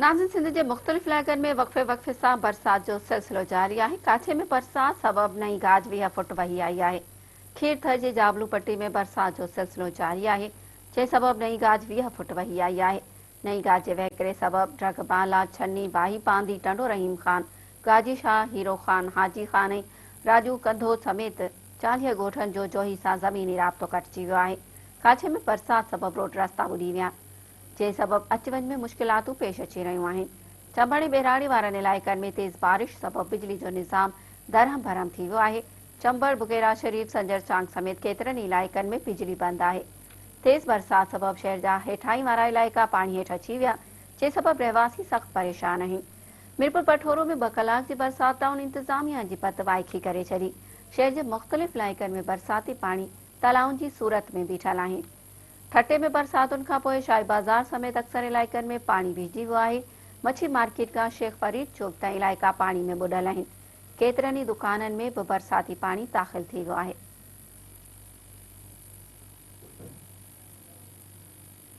ناظرين سنڌ جي مختلف علائقن ۾ وقفي وقفي سان برسات جو سلسلو جاري آهي، ڪاڇي ۾ برسات سبب نئين گاج 20 فوٽ وهي آئي آهي، کير ٿر جي جابلو پٽي ۾ برسات جو سلسلو جاري آهي، جنهن سبب نئين گاج 20 فوٽ وهي آئي آهي، نئين گاج جي وهڪري سبب ڊرگهه بالا، ڇني، باهي پانڌي، ٽنڊو رحيم خان، گاجي شاهه، هيرو خان، حاجي خان ۽ راڄو ڪنڌو سميت 40 ڳوٺن جو جوهي سان زميني رابطو ڪٽجي ويو آهي، ڪاڇي ۾ برسات سبب روڊ رستا ٻڏي ويا. جنهن سبب اچ وڃ ۾ مشڪلاتون پيش اچي رهيون آهن. چمبڙ ۽ ٻهراڙي وارن علائقن ۾ تيز بارش سبب بجلي جو نظام درهم برهم ٿي ويو آهي. چمبڙ، بگيرا شريف، سنجر چانگ سميت ڪيترن ئي علائقن ۾ بجلي بند آهي. تيز برسات سبب شهر جا هيٺاهين وارا علائقا پاڻي هيٺ اچي ويا، جنهن سبب رهواسي سخت پريشان آهن. ميرپور بٺورو ۾ ٻه ڪلاڪ جي برسات ٽائون انتظاميا جي پت وائکي ڪري ڇڏي. شهر جي مختلف علائقن ۾ برساتي پاڻي تلائن جي صورت ۾ بيٺل آهن. ٺٽي ۾ برساتن کانپوء شاهي بازار سميت اڪثر علائقن ۾ پاڻي بيهجي ويو آهي، مڇي مارڪيٽ کان شيخ فريد چوڪ تائين علائقا پاڻي ۾ ٻڏل آهن، ڪيترن ئي دڪانن ۾ به برساتي پاڻي داخل ٿي ويو آهي.